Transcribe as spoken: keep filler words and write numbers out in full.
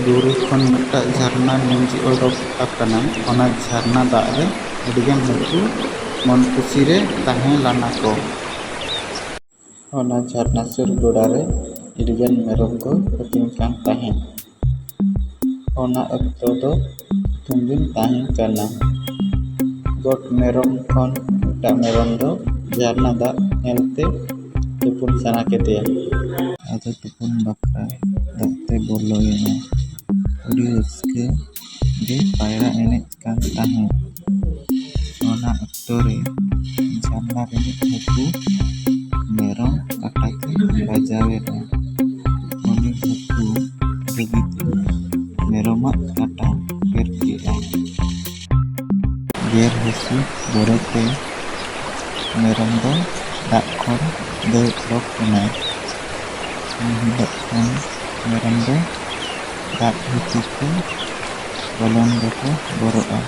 ᱵᱩᱨᱩ ᱠᱷᱚᱱ ᱢᱤᱫᱴᱟᱝ ᱡᱷᱟᱨᱱᱟ ᱞᱤᱸᱡᱤ ᱚᱰᱚᱠ ᱟᱠᱟᱱᱟ᱾ ᱚᱱᱟ ᱡᱷᱟᱨᱱᱟ ᱫᱟᱜ ᱨᱮ ᱟᱹᱰᱤᱜᱟᱱ ᱦᱟᱹᱠᱩ ᱢᱚᱱ ᱠᱩᱥᱤ ᱨᱮ ᱛᱟᱦᱮᱸ ᱞᱟᱱᱟ ᱠᱚ᱾ ᱚᱱᱟ ᱡᱷᱟᱨᱱᱟ ᱥᱩᱨ ᱜᱚᱰᱟ ᱨᱮ ᱟᱹᱰᱤᱜᱟᱱ ᱢᱮᱨᱚᱢ ᱠᱚ ᱟᱹᱛᱤᱧ ᱠᱟᱱ ᱛᱟᱦᱮᱸᱫ᱾ ᱚᱱᱟ ᱚᱠᱛᱚ ᱫᱚ ᱥᱤᱛᱩᱝ ᱫᱤᱱ ᱛᱟᱦᱮᱸ ᱠᱟᱱᱟ᱾ ᱜᱚᱴ ᱢᱮᱨᱚᱢ ᱠᱷᱚᱱ ᱢᱤᱫᱴᱟᱝ ᱢᱮᱨᱚᱢ ᱫᱚ ᱡᱷᱟᱨᱱᱟ ᱫᱟᱜ ᱧᱮᱞᱛᱮ ᱛᱩᱯᱩᱱ ᱥᱟᱱᱟ ᱠᱮᱫᱮᱭᱟ᱾ ᱟᱫᱚ ᱛᱩᱯᱩᱱ ᱵᱟᱠᱷᱨᱟ ᱫᱟᱜ ᱛᱮ ᱵᱚᱞᱚᱭᱮᱱᱟ᱾ ᱟᱹᱰᱤ ᱨᱟᱹᱥᱠᱟᱹ ᱜᱮ ᱯᱟᱭᱨᱟ ᱮᱱᱮᱡ ᱠᱟᱱ ᱛᱟᱦᱮᱸᱫ᱾ ᱚᱱᱟ ᱚᱠᱛᱚ ᱨᱮ ᱡᱷᱟᱨᱱᱟ ᱨᱤᱱᱤᱡ ᱦᱟᱹᱠᱩ ᱢᱮᱨᱚᱢ ᱠᱟᱴᱟ ᱛᱮ ᱵᱟᱡᱟᱣᱮᱱᱟ᱾ ᱩᱱᱤ ᱦᱟᱹᱠᱩ ᱨᱟᱹᱜᱤ ᱛᱮ ᱢᱮᱨᱚᱢᱟᱜ ᱠᱟᱴᱟ ᱜᱮᱨ ᱠᱮᱫᱼᱟ᱾ ᱜᱮᱨ ᱦᱟᱹᱥᱩ ᱵᱚᱨᱮᱛᱮ ᱢᱮᱨᱚᱢ ᱫᱚ ᱫᱟᱜ ᱠᱷᱚᱱ ᱫᱟᱹᱲ ᱚᱰᱚᱠ ᱮᱱᱟᱭ᱾ ᱩᱱ ᱦᱤᱞᱳᱜ ᱠᱷᱚᱱ ᱢᱮᱨᱚᱢ ᱫᱚ ᱫᱟᱜ ᱵᱷᱤᱛᱤᱨ ᱛᱮ ᱵᱚᱞᱚᱱ ᱫᱚᱠᱚ ᱵᱚᱨᱚᱜᱼᱟ᱾